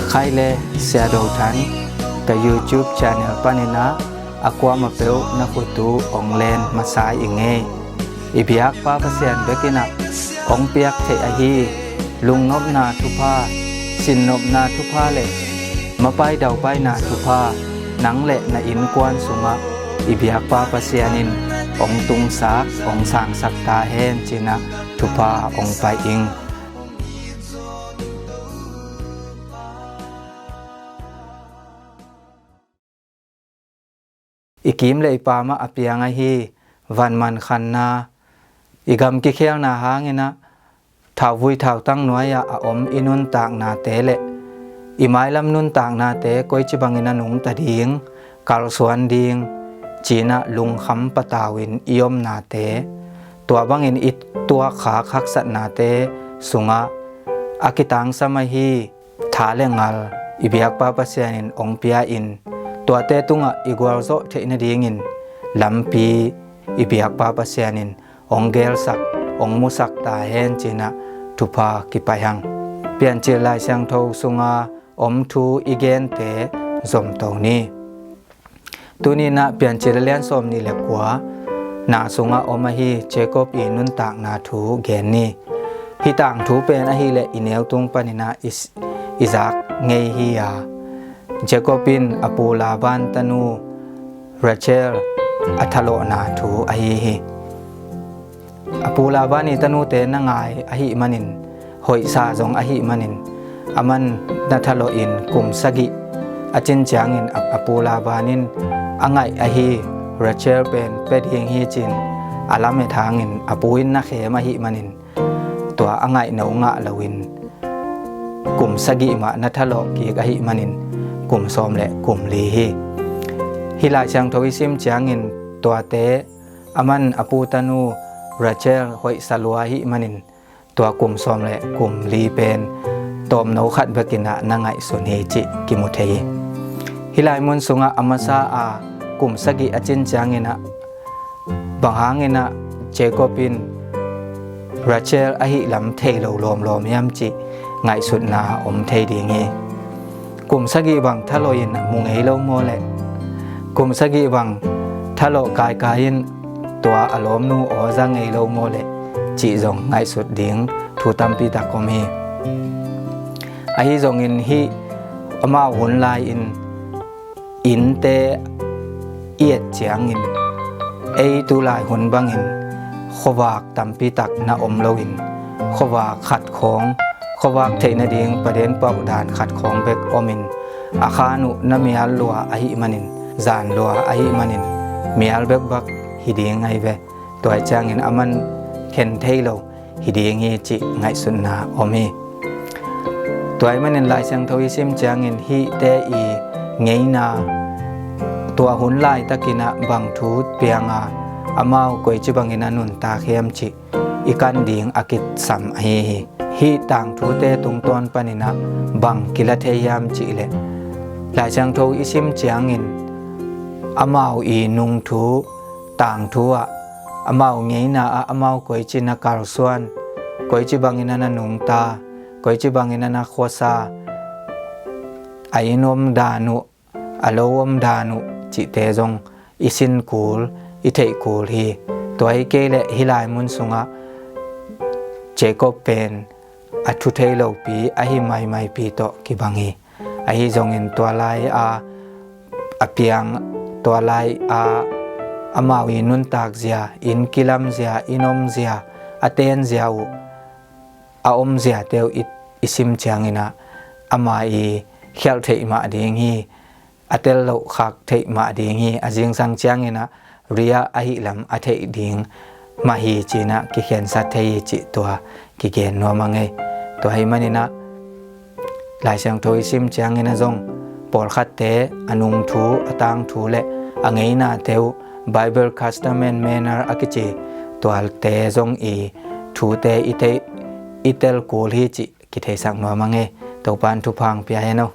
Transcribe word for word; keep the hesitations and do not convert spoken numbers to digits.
Khai le Sia Do Than ka YouTube channel panin ah a kuamah peuh na khut uh hong len masa i ngei. I biakpa Pasian bekin ah hong piak theih ahi lungnopna thupha, sinnopna thupha le mapai daupaina thupha nang le na innkuan sungah i biakpa Pasian in hong tungsak, hong sangsak ta hen ci-in ah thupha hong pai ing. I kim le i pam ah a piang ahi vanman khanna, i gam kikhelna hangin ah thauvui thautang nuai-ah a om i nuntaknate le i mailam nuntaknate koici bangin a nungta ding, kalsuan ding ci-in ah lungkham patau in i omnate, tua bangin i tuakkhak haksatnate sungah a kitangsam ahi tha le ngal i biakpa Pasian in hong pia in, tuate tungah i gualzawh theih nadingin lampi i biakpa Pasian in hong gelsak, hong musak ta hen ci-in ah thupha kipai hang. Piancil Lai Siangtho sunga om thu i gente zomto ni. Tuni-in ah Piancil a lian sawmnih le kua na sungah om ahi Jacob i nuntakna thu gen ni. Hih tangthu pen ahih leh i neu tung panin ah i, i zak ngei hi a, Jacob in a pu Laban tanu Rachel a thalawhna thu ahi hi. A pu Laban i tanute na ngai ahih manin, hoihsa zong ahih manin, aman na thalawh in kum sagih a cin ciangin a, a pu Laban in a ngaih ahi Rachel pen pia ding hi ci-in a lamet hangin a pu in na khem ahih manin, tua a ngaihna uh ngah loin kum sagih mah na thalawh kik ahih manin kum sawm le kum li hi. Hih Lai Siangtho i sim ciangin tuate aman a pu tanu Rachel hoihsa lua ahih manin tua kum sawm le kum li pen tawmno khat bekin ah na ngaihsun hi cih kimu thei hi. Hih lai mun sungah a masa a kum sagih a cin ciangin ah bang hangin ah Jacob in Rachel ahih lam thei lo lawmlawm hiam cih ngaihsutna om thei ding hi. Kum sagih bang thalawh in mu ngei lo maw leh, kum sagih bang thalawh kaikai in tua a lawmnu aw za ngei lo maw leh cih zong ngaihsut ding thu tampi tak om hi. Ahi zongin hih amau hun lai-in innte i et ciangin ei tu lai hun bangin khuavak tampi tak na om loin khuavak khat khawng, khuavak theih nading paden pauh dan khat khawng bek omin a khan uh na mial lua ahih manin, zan lua ahih manin mial bekbak hi ding ahi ve. Tua ciangin aman khen thei lo hi ding hi cih ngaihsutna om hi. Tua ahih manin Lai Siangtho i sim ciangin hihte i ngeina tua hun laitakin ah bang thu piang a amau koici bangin a nuntak hiam cih i kan ding a kisam ahi hi. Hih tangthute tungtawn panin ah bang kila thei hiam cih leh Lai Siangtho i sim ciangin amau i nungthu tangthu ah amau ngeina ah amau koici na kalsuan, koici bangin a na nungta, koici bangin a na khuasa, a inn om dan uh, a lo om dan uh cihte zong i sin kul, i theih kul hi. Tua hi kei leh hih lai mun sungah Jacob pen a thu thei lopi ahi maimaipi tawh kibang hi. Ahi zongin tua lai a a piang, tua lai a amau i nuntak zia, inn kilam zia, inn om zia, a ten zia uh, a om ziate uh i, i sim ciangin ah ama i khialh theih mah ding hi. A tel loh khak theih mah ding hi. A zingsang ciangin ah riah ahih lam a theih ding mah hi ci-in ah kikhensat thei hi cih tua kigen nuam a ngei. Tua ahih manin ah Lai Siangtho i sim ciangin ah zong pawlkhatte a nungthu, a tangthu le a ngeinate uh Bible custom and manner a kici tuate zong i thute i theih, i tel kul hi cih kitheisak nuam a ngei. Topa'n thupha hong pia hen aw.